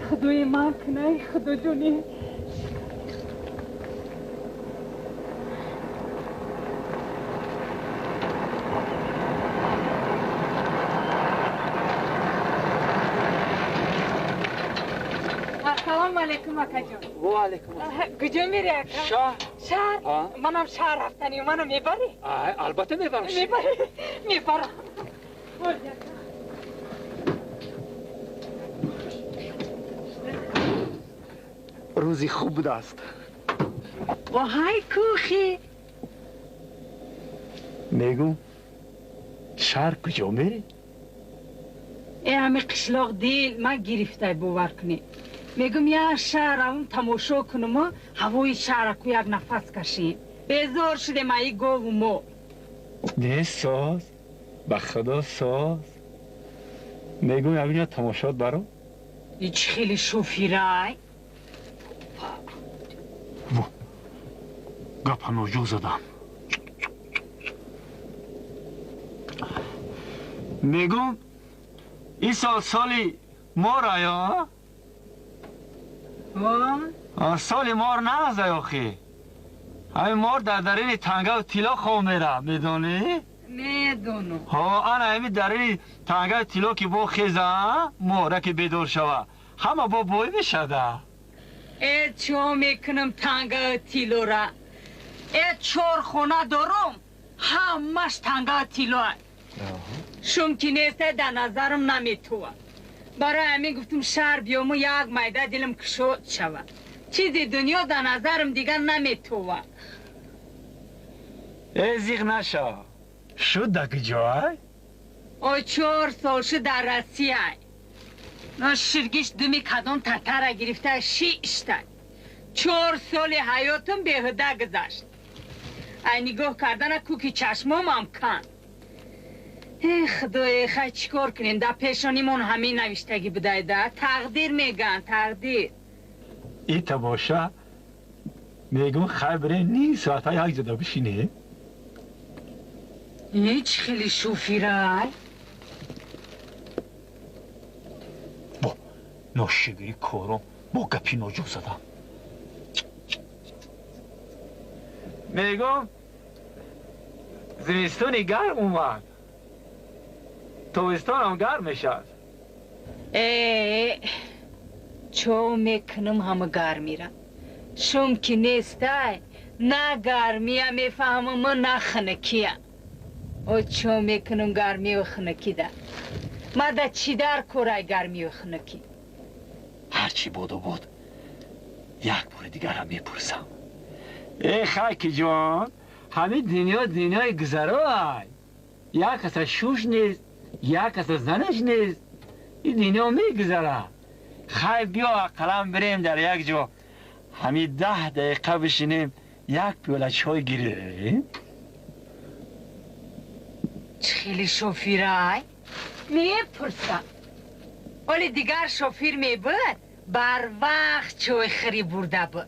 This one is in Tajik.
Худои ман кунай, худо ҷони. Ассалому алайкум, акаҷон. Ва алайкум ассалом. Куҷо мери, ака? Шаҳр. Шаҳр? Манам шаҳр рафтанӣ, манам мебарӣ? Албатта мебарам. Мебарӣ? Мебарам. Рӯзи хуб будааст. Воҳай кӯхи. Мегӯм, шаҳр куҷо мерӣ? Э, ҳами қишлоқ дил ман гирифтай, бовар кунӣ. Мегӯм, як шаҳр равм тамошо кунуму ҳавои шаҳра ку як нафас кашем. Безор шудем аи гову мо. Не, соз, ба худо соз. Мегӯм, ягонҷо тамошот баро? И чӣ хеле шофирай? Гапа ноҷо задам. Мегӯм, ин сол соли мора ё? Соли мор наазай охи. Ҳамин мор дар дарини тангаву тилло хоб мера, медонӣ? Медонам. Ҳо, ана ҳамин дарини тангаву тилло ки бо хеза, мора ки бедор шава, ҳама бо бой мешада. Э, чо мекунам тангаву тиллора? Э, чор хона дорум, ҳамаш тангаву тиллоа. Шум ки нестай, дар назарам наметува. Барои ҳамин гуфтум шаҳр биёму як майда дилам кушод шавад. Чизи дунё дар назарам дигар наметува. Э, зиғ наша. Шуд дар куҷоай? О, 4 сол шуд дар Россияй. Но ширгиш думи кадом татара гирифта шиштай. 4 соли ҳаётам беҳуда гузашт. Ай нигоҳ кардана куки чашмомам кан. Э, худое, хай чӣ кор кунем? Дар пешонимон ҳамин навиштагӣ будайда. Тақдир мегӯянд, тақдир. Ита боша, мегӯм хай бирем ним соата як ҷода бишинем. Ҳеҷ хеле шофирай. Бо ношигирӣ кором, бо гапи ноҷо задам. Мегӯм, зимистони гарм омад. Тобистонам гарм мешавад. Э, чо мекунам ҳама гармира. Шум ки нестай, на гармия мефаҳмам, на хунукия. О, чо мекунам гармию хунукида? Ма да чӣ дар корай гармию хунукӣ? Ҳарчи боду буд, як бори дигарам мепурсам. Э, хайки ҷон, ҳамин дунё дунёи гузароай. Як каса шуш нест, як каса занаш нест. Ин дунё мегузарад. Хай биё ақаллан бирем дар як ҷо. Ҳамин 10 дақиқа бишинем, як пиёла чой гирем. Чӣ хеле шофирай? Мепурсам. Оли дигар шофир мебуд, барвақт чойхӯрӣ бурда буд.